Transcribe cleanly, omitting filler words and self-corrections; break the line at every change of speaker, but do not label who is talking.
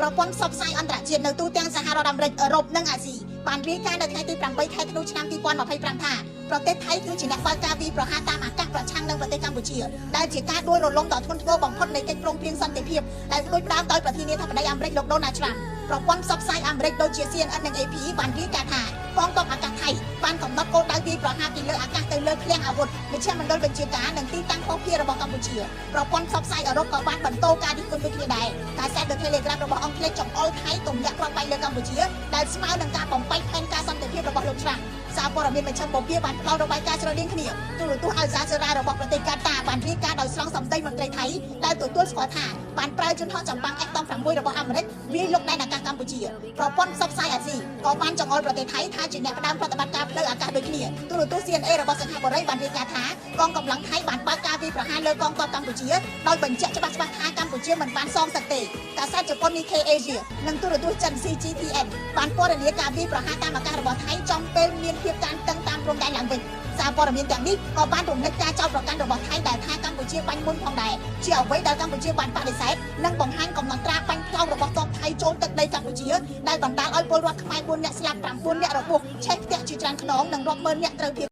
ប្រព័ន្ធផ្សព្វផ្សាយអន្តរជាតិនៅទូទាំងសហរដ្ឋអាមេរិកអឺរ៉ុបនិងអាស៊ីបានរាយការណ៍នៅថ្ងៃទី8ខែធ្នូឆ្នាំ2025ថាប្រទេសថៃគឺជាអ្នកបើកការវាយប្រហារតាមអាកាសប្រឆាំងនឹងប្រទេសកម្ពុជាដែលជាការដួលរលំដ៏ធ្ងន់ធ្ងរបំផុតនៃកិច្ចព្រមព្រៀងសន្តិភាពដែលផ្ដួចផ្ដើមដោយប្រធានាធិបតីអាមេរិកលោកដូណាល់ត្រាំប្រព័ន្ធផ្សព្វផ្សាយអាមេរិកដូចជា CNN និង AP បានរាយការណ៍ថាកងទ័ពអាកាសថៃបានកំណត់គោលដៅវាយប្រហារពីលើអាកាសទៅលើឃ្លាំងអាវុធមជ្ឈមណ្ឌលបញ្ជាការនិងទីតាំងភស្តុភាររបស់កម្ពុជាប្រព័ន្ធផ្សព្វផ្សាយអឺរ៉ុបក៏បានបន្តការរិះគន់ដូចគ្នាដែរកាសែត The Telegraph របស់អង់គ្លេសចង្អុលថៃទម្លាក់គ្រាប់បែកលើកម្ពុជាដែលស្មើនឹងការបំបែកផែនការសន្តិភាពរបស់លោកត្រាំសារព័ត៌មានមជ្ឈិមបូព៌ាបានផ្ដល់របាយការណ៍ស្រដៀងគ្នាទូរទស្សន៍អាល់ហ្សាសេរ៉ារបស់ប្រទេសកាតាបានរាយការណ៍ដោយស្រង់សម្ដីមន្ត្រីថៃដែលទទួលស្គាល់ថាបានប្រើយន្តហោះចម្បាំង F-16 របស់អាមេរិកវាយលុកដែនអាកាសកម្ពុជាប្រព័ន្ធផ្សព្វផ្សាយអាស៊ីក៏បានចង្អុលប្រទេសថៃថាជាអ្នកផ្ដើមប្រតិបត្តិការផ្លូវអាកាសដូចគ្នាទូរទស្សន៍ CNA របស់សិង្ហបុរីបានរាយការណ៍ថាកងកម្លាំងថៃបានបើកការវាយប្រហារលើកងទ័ពកម្ពុជាដោយបញ្ជាក់ច្បាស់ៗថាកម្ពុជាមិនបានសងសឹកទេកាសែតជប៉ុន Nikkei Asia និងទូរទស្សន៍ចិន CGTN បានពណ៌នាការវាយប្រហារតាមអាកាសរបស់ថៃចំពេលមានភាពតានតឹងតាមព្រំដែនឡើងវិញសារព័ត៌មានទាំងនេះក៏បានរំលេចការចោទប្រកាន់របស់ថៃដែលថាកម្ពុជាបាញ់មុនផងដែរជាអ្វីដែលកម្ពុជាបានបដិសេធនិងបង្ហាញកំណត់ត្រាបាញ់ផ្លោងរបស់ទ័ពថៃចូលទឹកដីកម្ពុជាដែលបណ្ដាលឲ្យពលរដ្ឋខ្មែរ4នាក់ស្លាប់9នាក់របួសឆេះផ្ទះជាច្រើនខ្នងនិងរាប់ម៉ឺននាក់ត្រូវភៀស